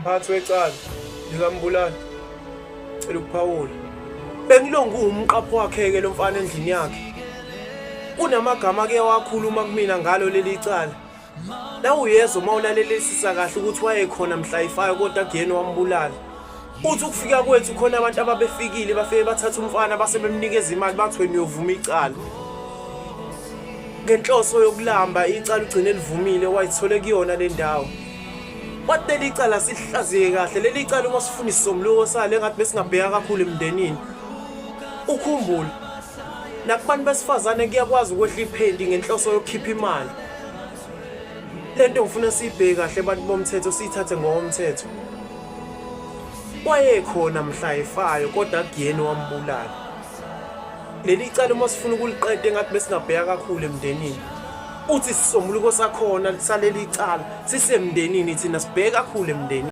Mphathi wecala likambulali, cela ukuphawula. Bengilongu umqapho wakhe-ke lo mfana endlini yakhe. Kunamagama ake wakhuluma kumina ngalo leli cala. Nawe uyezwa uma ulalelisisa kahle ukuthi wayekhona mhla ifayo kodwa kuyena wambulala. Uthi ukufika kwethu khona abantu ababefikile bafike bathatha umfana base bemnikeza imali bathi wena uyovuma icala. Ngenhloso yokulamba icala ugcine livumile wayithole kuyona le ndawo. Wathi leli cala sihlaziye kahle leli cala uma sifuna isisombuluko salo engathi besingabheka kakhulu emndenini. Ukhumbule nakubantu besifazane kuyakwazi ukwehla iphenti ngenhloso yokukhipha imali. Lento ngifuna siyibheke kahle abantu bomthetho siyithathe ngokomthetho. Wayekhona mhla efayo kodwa kuyena wambulala. Leli cala uma sifuna ukuliqeda engathi besingabheka kakhulu emndenini. Uthi isisombuluko sakhona saleli cala sisemndenini thina sibheke kakhulu emndenini.